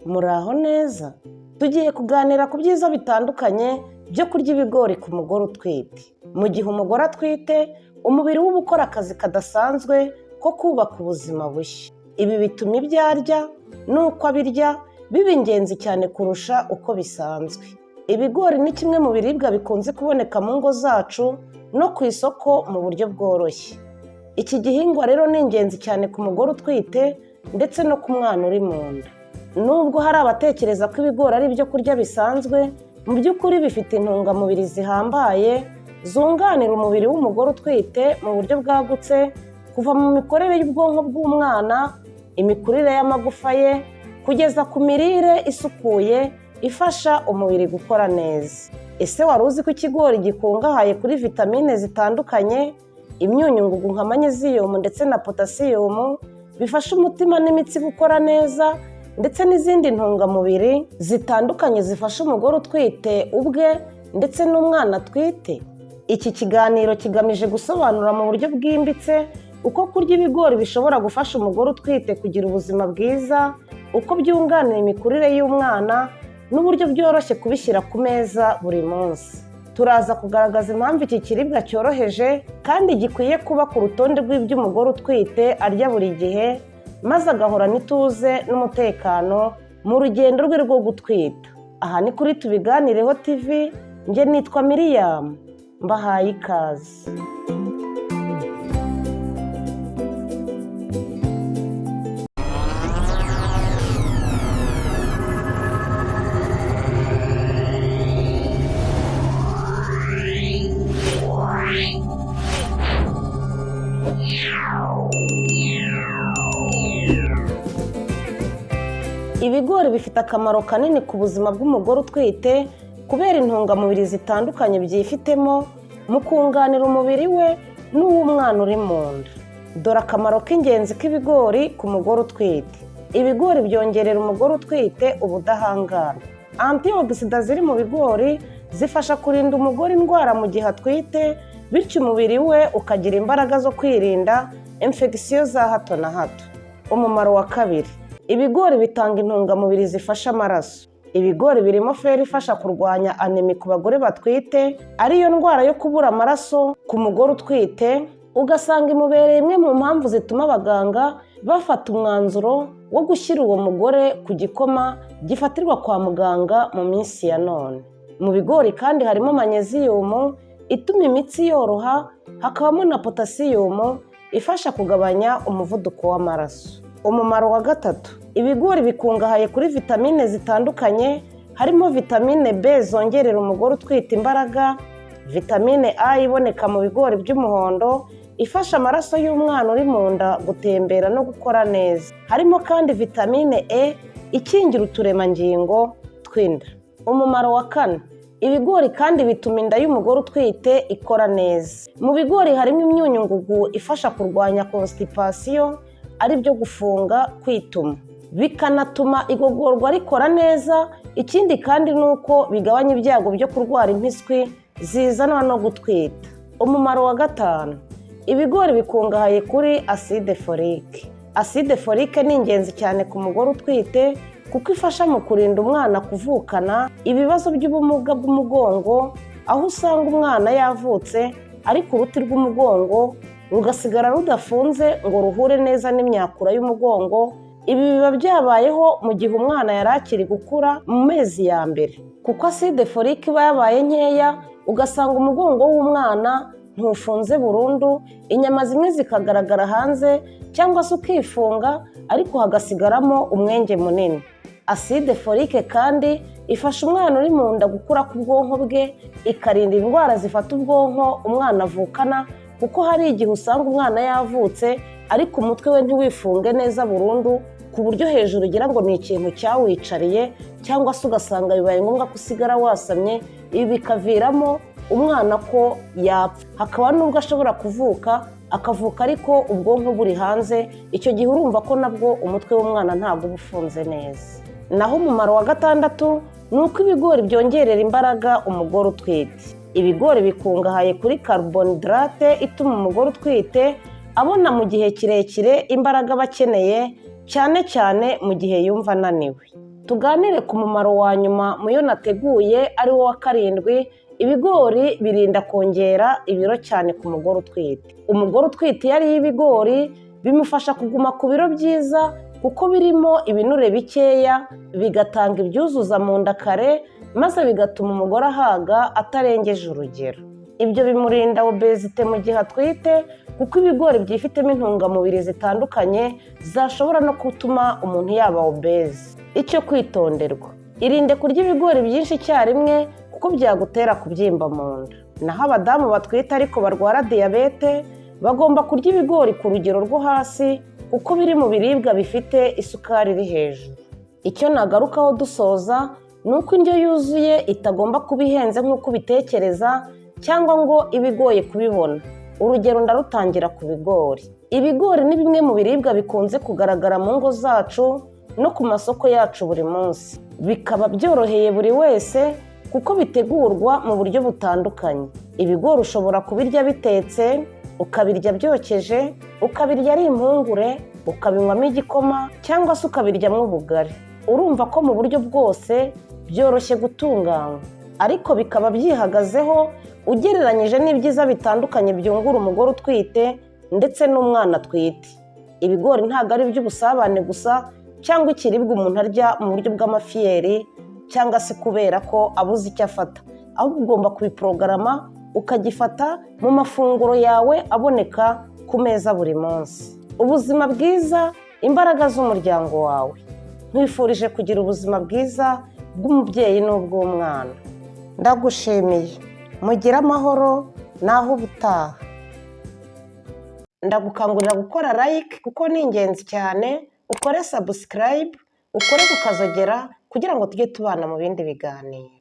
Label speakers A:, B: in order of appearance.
A: Muraho neza? Tugiye kuganira ku byiza bitandukanye byo kurya ibigori ku mugore utwite. Mu gihe umugore atwite, umubiri we uba ukora akazi kadasanzwe ko kubaka ubuzima bushya. Ibi bituma ibyo arya n'uko abirya biba ingenzi cyane kurusha uko bisanzwe. Ibigori ni kimwe mu biribwa bikunze kuboneka mu ngo zacu no ku isoko mu buryo bworoshye. Iki gihingwa rero ni ingenzi cyane ku mugore utwite ndetse no ku mwana uri mu nda. Nubwo hari abatekereza ko ibigori ari ibyo kurya bisanzwe, mu by'ukuri bifite intungamubiri zihambaye zunganira umubiri w'umugore utwite mu buryo bwagutse, kuva mu mikorere y'ubwonko bw'umwana, imikurire y'amagufa ye, kugeza ku mirire isukuye ifasha umubiri gukora neza. Ese wari uzi ko ikigori gikungahaye kuri vitamine zitandukanye, imyunyungugu nka manyeziyumu ndetse na potasiyumu, bifasha umutima n'imitsi gukora neza, ndetse n'izindi ntungamubiri zitandukanye zifasha umugore utwite ubwe ndetse n'umwana atwite? Iki kiganiro kigamije gusobanura mu buryo bwimbitse uko kurya ibigori bishobora gufasha umugore utwite kugira ubuzima bwiza, uko byunganira imikurire y'umwana n'uburyo byoroshye kubishyira ku meza buri munsi. Turaza kugaragaza impamvu iki kiribwa cyoroheje kandi gikwiye kuba ku rutonde rw'ibyo umugore utwite arya buri gihe, maze agahorana ituze n'umutekano mu rugendo rwe rwo gutwita. Aha ni kuri Tubiganireho TV, njye nitwa Miriam, mbahaye ikaze. Ibigori bifite akamaro kanini ku buzima bw'umugore utwite kubera intungamubiri zitandukanye byifitemo mu kunganira umubiri we n'uw'umwana uri mu nda. Dore akamaro k'ingenzi k'ibigori ku mugore utwite. Ibigori byongerera umugore utwite ubudahangarwa. Antioxidants ziri mu bigori zifasha kurinda umugore indwara mu gihe atwite, bityo umubiri we ukagira imbaraga zo kwirinda infection za hato na hato. Umumaro wa kabiri, ibigori bitanga intungamubiri zifasha amaraso. Ibigori birimo fer ifasha kurwanya anémie ku bagore batwite, ariyo ndwara yo kubura amaraso ku mugore utwite, ugasanga imubereye imwe mu mpamvu zituma abaganga bafata umwanzuro wo gushyira uwo mugore ku gikoma gifatirwa kwa muganga mu minsi ya none. Mu bigori kandi harimo manyeziyumu ituma imitsi yoroha, hakabamo na potasiyumu ifasha kugabanya umuvuduko w'amaraso. Umumaro wa gatatu, ibigori bikungahaye kuri vitamine zitandukanye, harimo vitamine B zongerera umugore utwite imbaraga, vitamine A iboneka mu bigori by'umuhondo ifasha amaraso y'umwana uri mu nda gutembera no gukora neza. Harimo kandi vitamine E ikingira uturemangingo tw'inda. Umumaro wa kane, ibigori kandi bituma inda y'umugore utwite ikora neza. Mu bigori harimo imyunyungugu ifasha kurwanya constipation, ari byo gufunga kwituma, bikanatuma igogorwa rikora neza. Ikindi kandi ni uko bigabanya ibyago byo kurwara impiswi zizanwa no gutwita. Umumaro wa gatanu, ibigori bikungahaye kuri acide folique. Acide folique ni ingenzi cyane ku mugore utwite kuko ifasha mu kurinda umwana kuvukana ibibazo by'ubumuga bw'umugongo, aho usanga umwana yavutse ariko uruti rw'umugongo rugasigara rudafunze ngo ruhure neza n'imyakura y'umugongo. Ibi biba byabayeho mu gihe umwana yari akiri gukura mu mezi ya mbere, kuko acide folique iba yabaye nkeya, ugasanga umugongo w'umwana ntufunze burundu, inyama zimwe zikagaragara hanze cyangwa se ukifunga ariko hagasigaramo umwenge munini. Acide folique kandi ifasha umwana uri mu nda gukura k'ubwonko bwe, ikarinda indwara zifata ubwonko umwana avukana, kuko hari igihe usanga umwana yavutse ariko umutwe we ntiwifunge neza burundu, ku buryo hejuru ugira ngo ni ikintu cyawicariye, cyangwa se ugasanga bibaye ngombwa ko usigara wasamye, ibi bikaviramo umwana ko yapfa. Hakaba n'ubwo ashobora kuvuka akavuka ariko ubwonko buri hanze, icyo gihe urumva ko nabwo umutwe w'umwana ntabwo uba ufunze neza. Naho umumaro wa gatandatu ni uko ibigori byongerera imbaraga umugore utwite. Ibigori bikungahaye kuri carbohydrate ituma umugore utwite abona mu gihe kirekire imbaraga aba akeneye, cyane cyane mu gihe yumva ananiwe. Tuganire ku mumaro wa nyuma mu yo nateguye, ari wo wa karindwi. Ibigori birinda kongera ibiro cyane ku mugore utwite. Umugore utwite iyo ariye ibigori bimufasha kuguma ku biro byiza, kuko birimo ibinure bikeya, bigatanga ibyuzuza mu nda kare, maze bigatuma umugore ahaga atarengeje urugero. Ibyo bimurinda obésité mu gihe atwite, kuko ibigori byifitemo intungamubiri zitandukanye zashobora no gutuma umuntu yaba obèse. Icyo kwitonderwa: irinde kurya ibigori byinshi icyarimwe, kuko byagutera kubyimba mu nda. Naho abadamu batwite ariko barwara diyabete bagomba kurya ibigori ku rugero rwo hasi, kuko biri mu biribwa bifite isukari iri hejuru. Icyo nagarukaho dusoza ni uko indyo yuzuye itagomba kuba ihenze nk'uko ubitekereza cyangwa ngo ibe igoye kubibona. Urugero ndarutangira ku bigori. Ibigori ni bimwe mu biribwa bikunze kugaragara mu ngo zacu no ku masoko yacu buri munsi, bikaba byoroheye buri wese kuko bitegurwa mu buryo butandukanye. Ibigori ushobora kubirya bitetse, ukabirya byokeje, ukabirya ari impungure, ukabinywamo igikoma cyangwa se ukabiryamo ubugari. Urumva ko mu buryo bwose byoroshye gutunganywa, ariko bikaba byihagazeho ugereranyije n'ibyiza bitandukanye byungura umugore utwite ndetse n'umwana atwite. Ibigori ntabwo ari iby'ubusabane gusa cyangwa ikiribwa umuntu arya mu buryo bw'amafierté cyangwa se kubera ko abuze icyo afata, ahubwo ugomba kubiporogarama ukagifata mu mafunguro yawe aboneka ku meza buri munsi. Ubuzima bwiza, imbaraga z'umuryango wawe. Nkwifurije kugira ubuzima bwiza bw'umubyeyi n'ubw'umwana. Ndagushimiye, mugire amahoro. Naho ubutaha. Ndagukangurira gukora like kuko ni ingenzi cyane, ukore subscribe, ukore ku kazogera kugira ngo tujye tubana mu bindi biganiro.